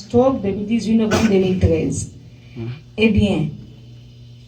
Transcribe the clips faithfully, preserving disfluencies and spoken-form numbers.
Oktob, depi dizuit novanm de mil trèz. Ebyen,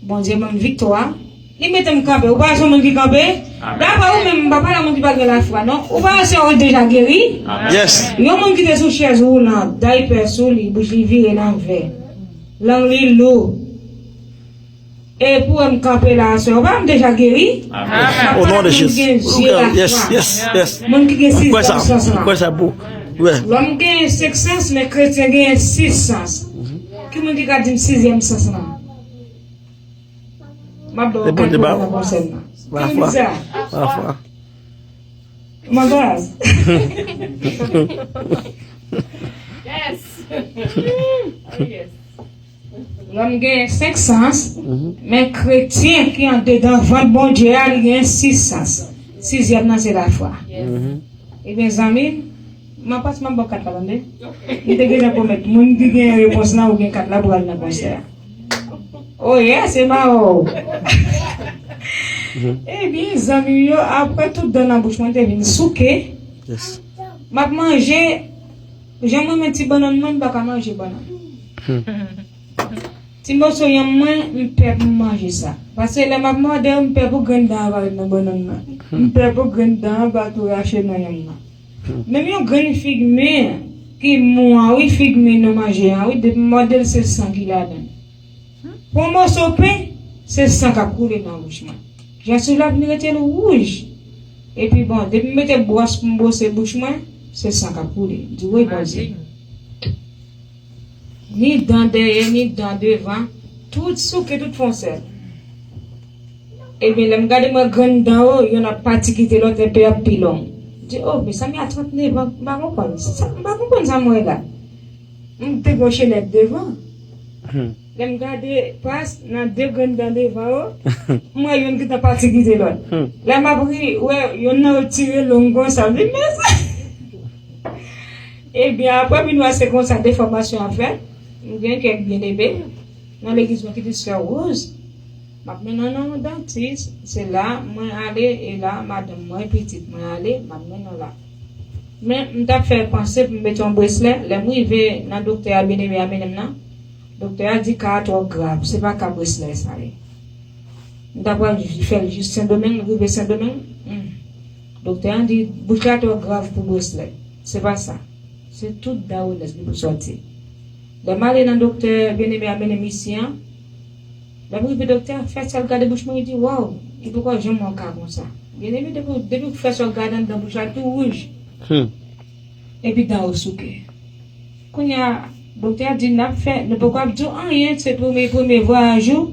Bondye ban m viktwa. Li mete m kanpe. Ou pa wè se yon moun ki kanpe? Dapre ou menm, m pa pale a moun ki pa gen lafwa, non. Ou pa wè se yon deja geri? Yes. Yon moun ki te sou chèz woulan, daypè sou li, bouch li vire nan vè, lang li lou. E pou wè m kanpe la aswè, ou pa wè m deja geri? Amen. O non de Jezi. Yes, yes, yes. Moun ki gen sizèm sans lan. Kwè sa pou. Lòm gen senk sans, men kretyen gen sis sans. Ki moun ki ka di m sizyèm sans lan? M ap ba w kat dola nan konsèy nan. Ki moun ki di sa? Mwen baz. Yes. Oh, yes. Lòm gen senk sans, men kretyen ki andedan vant Bondye a, li gen sis sans. Sizyèm nan se lafwa. Ebyen, zanmi m, m ap pase, m ap ba w kat la, tande. M te gentan pwomèt moun ki gen repons lan, ou gen kat la pou al nan konsè a. Oh yeah, se mawon. Ebyen, zanmi m yo, apre tout dan nan bouch mwen te vin souke. M ap manje, jan mwen renmen ti bannann mwen, m pa ka manje bannann. Ti moso yanm mwen, m pè pou m manje sa. Paske lè m ap mòde, m pè pou grenn dan an pa ret nan bannann nan. M pè pou grenn dan an pa tou rache nan yanm nan. Menm yon grenn fig men ki mou an, wi, fig men nou manje an, wi, depi m mòde l, se san ki ladan l. Pou yon moso pen, se san k ap koule nan bouch mwen. Jansiv la vin rete l wouj. Epi bon, depi m mete bwòs pou m bwose bouch mwen, se san k ap koule. M di, woy, Bondye. Ni dan dèyè, ni dan devan, tout souke, tout fè yon sèl. Ebyen, lè m gade mwen grenn dan yo, yonn ap pati kite lòt, epi y ap pi long. M di, o, mezanmi, a tranntenevan, m pa konprann. Sa, m pa konprann sa m wè la. M te gen yon chenèt devan. Lè m gade pas nan de grenn dan devan yo, m wè yonn gentan pati kite lòt. Lè m ap ri, wè yonn nan yo tire long konsa. M di, men sa. Ebyen, apre m vin wè se konsa defòmasyon an fèt. M gen kèk byeneme nan legliz mwen ki di sè Rose. M ap mennen w nan yon dantis, se la mwen ale, e la madanm mwen, pitit mwen ale, m ap mennen w la. Men, m t ap fè panse pou m mete yon breslè. Lè m rive nan doktè a, byeneme a mennen m nan, doktè a di ka a twò grav, se pa ka breslè sa ye. M ta pral fè l jis Sendomeng, rive Sendomeng, hmm. Doktè a di, bouch la twò grav pou breslè. Se pa sa. Se tout dan Ronès li pou sòti. Lè m ale nan doktè, byeneme a mennen m isi an, lè m rive doktè a fè sèl gade bouch mwen, li di, waw, li poko janm wè yon ka konsa. Byeneme, depi, depi w fè sèl gade anndan bouch la, li tou wouj. Hmm. Epi dan yo souke. Kounye a, doktè a di n ap fè, nou poko ap di w anyen, se premye, premye vwayaj ou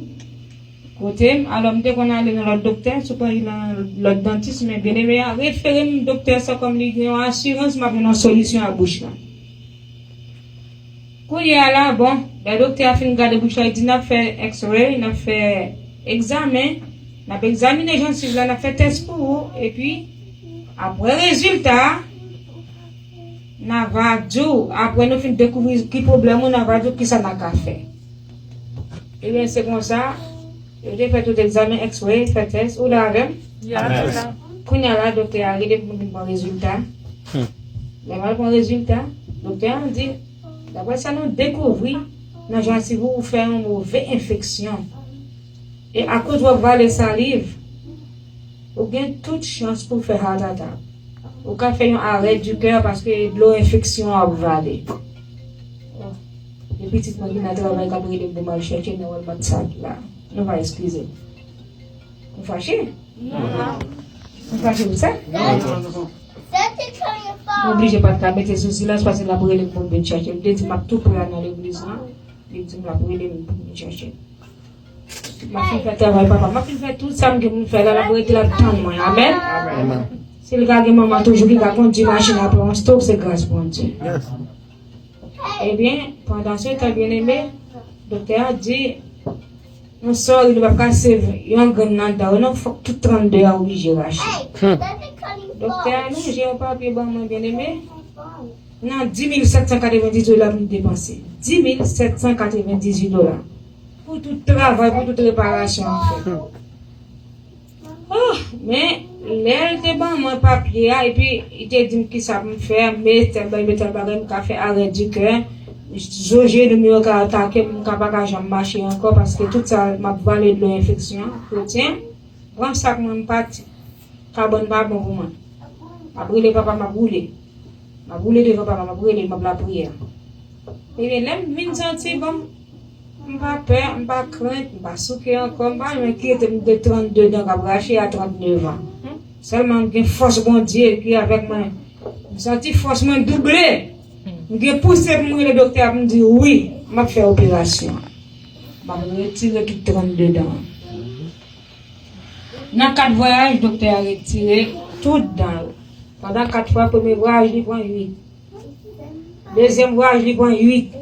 kote m. Alò, m te konn ale nan lòt doktè, sou pral nan lòt dantis, men byeneme a refere m doktè sa kòm li gen yon asirans m ap jwenn yon solisyon a bouch la. Kounye a la, bon, lè doktè a fin gade bouch la, li di n ap fè X-ray, n ap fè egzamen, n ap egzamine jansiv la, n ap fè tès pou ou, epi apre rezilta a, n a va di w, apre nou fin dekouvri ki pwoblèm ou, n a va di w kisa n a ka fè. Ebyen, se konsa, yo te fè tout egzamen X-ray, fè tès, ou la avè m? Kounye a la, doktè a rele pou m vin pran rezilta. Lè m al pran rezilta, doktè a di, daprè sa nou dekouvri nan jansiv ou, ou fè yon move enfeksyon. E akoz w ap vale saliv, ou gen tout chans pou w fè heart attack. Ou ka fè yon arrêt du cœur paske dlo enfeksyon an ap vale. Oh, gen pitit mwen ki nan travay k ap rele m pou m al chèche nan Walmart sa la. Nou va eskize m. Ou fache? Non. Ou fache pou sa? Non. M oblije pa t ka mete sou silans paske l ap rele m pou m vin chèche. M te di m ap tou pre al nan legliz lan. Li di m l ap rele m pou m vin chèche. M ap fin fè travay papa. M ap fin fè tout sa m gen pou m fè la, l ap rete la tann mwen. Amèn. Si l ka gen manman toujou ki ka kondui machin apre yon stroke, se gras Bondye. Ebyen, pandan se tan, byeneme, doktè a di, nou sòri, nou p ap ka seve yon grenn nan dan ou non, fòk tout trannde a oblije rache. Doktè a lonje yon papye ban mwen, byeneme. Nan dis mil sèt san katrevendizuit dola m depanse. Dis mil sèt san katrevendizuit dola. Pou tout travay, pou tout reparasyon an fèt. Oh, men, lè l te ban mwen papye a, epi li te di m kisa pou m fè, m met tèl bagay, met tèl bagay, m ka fè arrêt du cœur, Zo jenou m yo ka atake m, m ka pa ka janm mache ankò, paske tout sa m ap vale dlo enfeksyon. Kretyen, pran sak mwen, m pati. Kabann pa bon pou mwen. M ap rele papa, m ap woule. M ap woule devan papa, m ap rele, m ap lapriyè. Ebyen, lè m vin santi bon, m pa pè, m pa krent, m pa souke ankò, m pa menm enkyete m de trannde dan k ap rache a trannnev an. Sèlman m gen fòs Bondye ki avèk mwen. M santi fòs mwen double. M gen pouse pou m rele doktè a pou m di wi, m ap fè operasyon. M ap retire tout trannde dan an. Nan kat vwayaj, doktè a retire tout dan yo. Pandan kat fwa, premye vwayaj, li pran uit. Dezyèm vwayaj, li pran uit.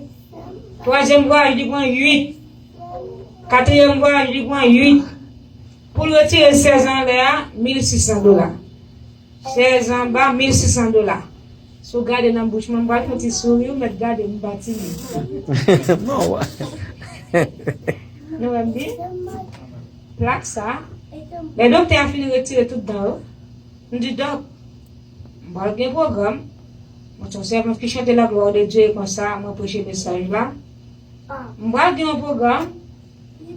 Twazyèm vwayaj, li pran uit. Katriyèm vwayaj, li pran uit. Pou l retire sèz anlè a, mil sis san dola. Sèz anba, mil sis san dola. Si w gade nan bouch mwen, m pral fè yon ti souri, ou mèt gade m pa timid. Non, wa. Nou wè m byen? Plak sa, lè doktè a fin retire tout dan yo, m di, dòk, m pral gen pwogram. Mwen se yon sèvant ki chante la gloire de Dieu, e konsa mwen preche mesaj la. M pral gen yon pwogram,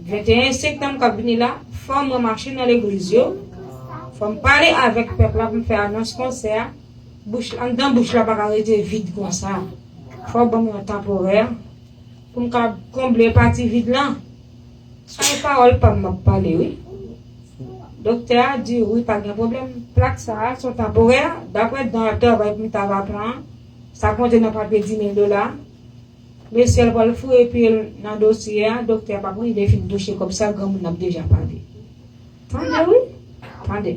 venteyen septanm k ap vini la, fò mwen mache nan legliz yo, fò m pale avèk pèp la pou m fè anons konsè a. Bouch, anndan bouch la pa ka rete vid konsa. Fò w ban m yon tanporè pou m ka konble pati vid lan. Sa e pawòl pa m m ap pale, wi. Doktè a di, wi, pa gen pwoblèm. Plak sa a, se yon tanporè. Daprè dan travay pou m ta va pran, sa konte nan papye dis mil dola. Mesye a pral foure pye l nan dosye a, doktè a p ap rive fin touche kòb sa, granmoun ap deja pale. Tande, wi. Tande.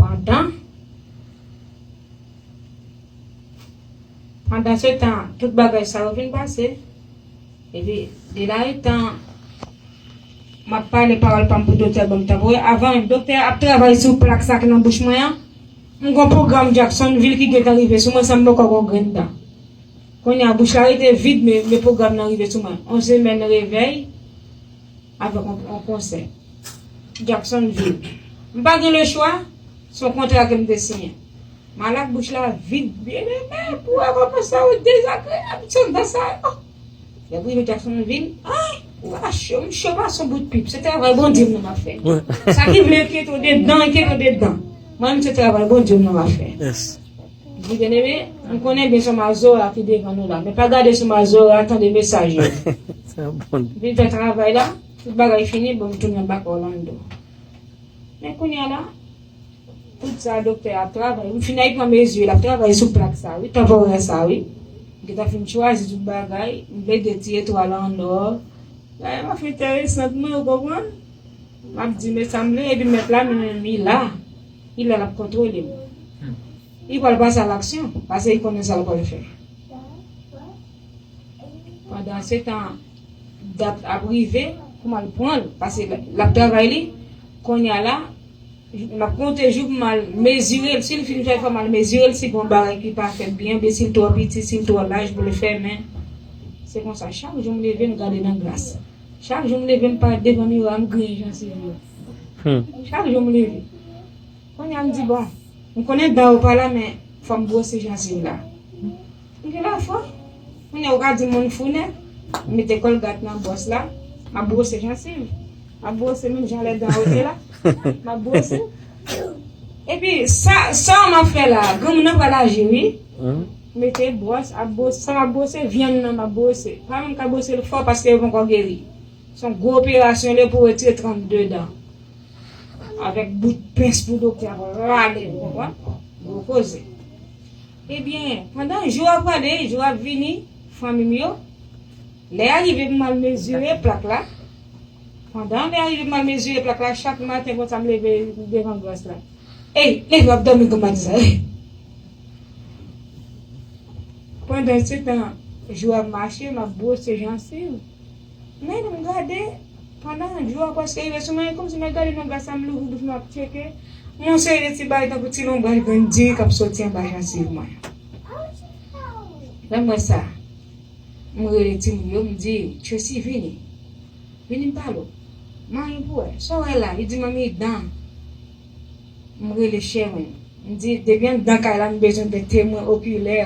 Pandan, pandan se tan, tout bagay sa yo fin pase. Epi, de la etan, m ap pale pawòl pa m pou doktè ban m tanporè. Avan menm, doktè a ap travay sou plak sa ki nan bouch mwen an. M gon pwogram Jacksonville ki gentan rive sou mwen san m poko gon grenn dan. Kounye a, bouch la rete vid, men, men pwogram nan rive sou mwen. Yon semèn revèy avèk yon, yon konsè. Jacksonville. M pa gen lechwa, se yon kontra ke m te siyen. M al ak bouch la vid, byeneme, pou wè kòman sa yo dezagreyab, se anndan sa yo. Lè m rive Jacksonville, ay, ou a cho, m cho pase yon bout pip. Se travay Bondye m nan m ap fè. Sa ki vle enkyete w dedan, enkyete w dedan. Mwen menm se travay Bondye m nan m ap fè. Yes. M di, byeneme, m konnen byen se Mazora ki devan nou la, men pa gade sou Mazora, tande mesaj yo. Sa bon. Vin fè travay la, tout bagay fini, bon, m tounen bak Orlando. Men kounye a la, tout sa doktè a ap travay. M fin al pran mezi, l ap travay sou plak sa, wi, tanporè sa, wi. M gentan fin chwazi tout bagay, m plede ti etwal an nò. Bagay mwen fè enteresan mwen, ou konprann? M ap di, men sa m vle, epi mèt la, men, men, li la. Li la, l ap kontwole m. Li pral pase a laksyon, paske li konnen sa l pral fè. Pandan se tan, dat ap rive pou m al pran l, paske l, l ap travay li. Kounye a la, m ap konte jou pou m al mezire l. Si l fin fè, fò m al mezire l, si gon bagay ki pa fèt byen, oubyen si l twò piti, si l twò laj pou l fè, men se konsa, chak jou m leve, m gade nan glas. Chak jou m leve, m parèt devan miwa, m griyen jansiv yo. Chak jou m leve. Kounye a m di, bon, m konnen dan yo pa la, men fò m bwose jansiv la. M gen lafwa. Kounye a ou ka di moun fou nèt. M mete kòlgat nan bwòs la, m ap bwose jansiv. M ap bwose menm jan lè dan yo te la. M ap bwose. Epi, sa, sa m ap fè la, granmoun nan pral aji, wi. Mete bwòs, ap bwose, sa m ap bwose, vyann nan m ap bwose. Pa menm ka bwose l fò paske yo poko geri. Se yon gwo operasyon li pou retire trannde dan. Avèk bout pens pou doktè ap rale, ou konprann? Gwo koze. Ebyen, pandan jou ap prale, jou ap vini, fanmi m yo, lè a rive pou m al mezire plak la, pandan lè a rive pou m al mezire plak la, chak maten konsa m leve devan glas la. Ey, leve w ap dòmi kòm maten sa, ey. Pandan se tan, jou ap mache, m ap bwose jansiv. Men m gade, pandan jou a prèske rive sou mwen, e kòmsi m ap gade nan glas la, m louvri bouch mwen, m ap tcheke. M wè yon seri de ti bagay tankou ti lonbraj grenn diri k ap soti anba jansiv mwen. Lè m wè sa, m rele timoun yo, m di, Tracy, vini. Vini m pale w. Manmi pou wè. Sa w wè la? Li di, manmi, dan. M rele Sherwin. M di, depi anndan kay la, m bezwen de temwen okilè.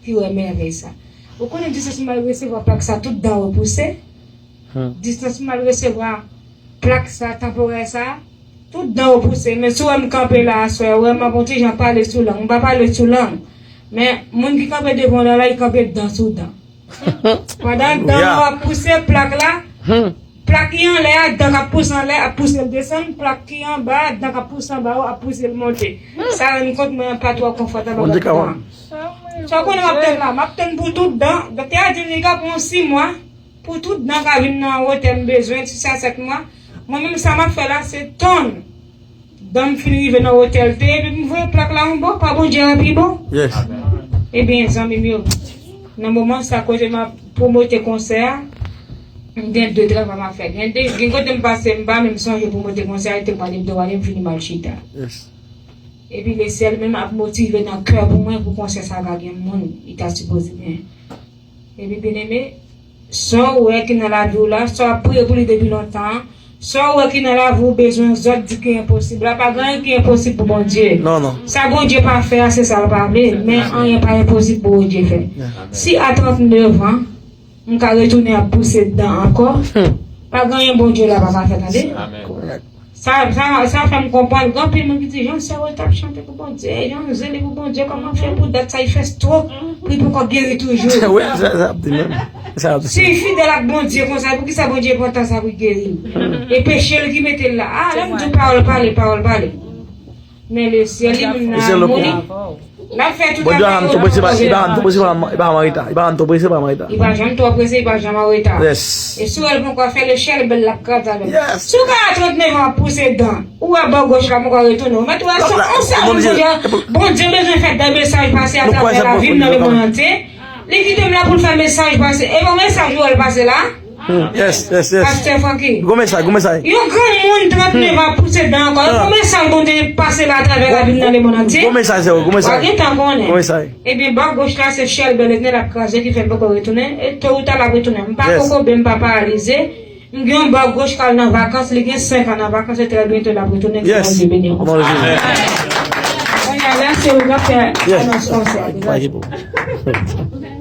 ki wè mèvèy sa. Ou konnen distans m al resevwa plak sa, tout dan yo pouse. Distans m al resevwa plak sa, tanporè sa, tout dan yo pouse. Men si w wè m kanpe la aswè, ou wè m ap yon ti jan pale sou lang. M pa pale sou lang. Men moun ki kanpe devan w la, la, li kanpe dan sou dan. Pandan dan yo ap pouse plak la, plak ki anlè a, dan k ap pouse anlè, ap pouse l desann, plak ki anba a, dan k ap pouse anba yo, ap pouse l monte. Sa rann kont mwen pa twò konfòtab avèk dan an. Sa w konnen m ap tann la, m ap tann pou tout dan. Doktè a di m li ka pran sis mwa pou tout dan ka vin nan wotè m bezwen, sis a sèt mwa. Mwen menm sa m ap fè la, se tann. Dan m fin rive nan wotè l te, epi m voye plak la yon bò, pa Bondye a pi bon. Ebyen, zanmi m yo, nan moman sa kote m ap pwomote konsè a, m gen de travay m ap fè. Gen de, gen kote m pase, m pa menm sonje pwomote konsè a, li te pale m te wale, m fini m al chita. Epi Lesyèl menm ap motive nan kè pou mwen pou konsè sa ka gen moun, li ta sipoze gen. Epi byeneme, sa w wè ki nan lavi w la, sa w ap priye pou li depi lontan an, sa w wè ki nan lavi w bezwen zòt di ki enposib la, pa gen anyen ki enposib pou Bondye. Sa Bondye pa fè a, se sa l pa vle, men anyen pa enposib pou Bondye fè. Si a tranntenev an, m ka retounen ap pouse dan ankò, pa gen anyen Bondye la pa ka fè, tande. Sa, sa, sa fè m konprann, gen anpil moun ki di, "Jan Sèwòl t ap chante pou Bondye, jan l zele pou Bondye, kòman fè pou dat sa, li fè stroke, pou li poko geri toujou?" Si l fidèl ak Bondye konsa, poukisa Bondye pran tan sa pou l geri l? E peche l ki mete l la. A, lè m di w pawòl pale, pawòl pale. Men Lesyèl li menm nan amoni. L ap fè tout afè yo nan pwojè. Li pa janm twò prese, li pa janm an reta. Li pa janm twò prese, li pa janm an reta. E si w wè l poko fè Lesyèl bèl, l ap kraze avè l. Si w ka a tranntenev an ap pouse dan, ou wè bò goch la poko retounen. Ou mèt wè se yon sèl moun Bondye, Bondye bezwen fè de mesaj pase atravè lavi m nan lemonn antye. Li kite m la pou l fè mesaj pase. E bon mesaj ou wè l pase la? Pastè Francky. Gwo mesaj, gwo mesaj. Yon granmoun tranntenev an ap pouse dan ankò. Yon gwo mesaj Bondye pase la atravè lavi m nan lemonn antye. Gwo mesaj, gwo mesaj. Ou gentan konnen. Gwo mesaj. Ebyen, bò goch la, se Chèlbè Letnèl ap kraze ki fè l poko retounen. E to ou ta l ap retounen. M pa kokobe, m pa paralize. M gen yon bò goch k al nan vakans, li gen senk an nan vakans, e trè byento l ap retounen, ke Bondye beni w. Kounye a la, se ou k ap fè anons konsè a.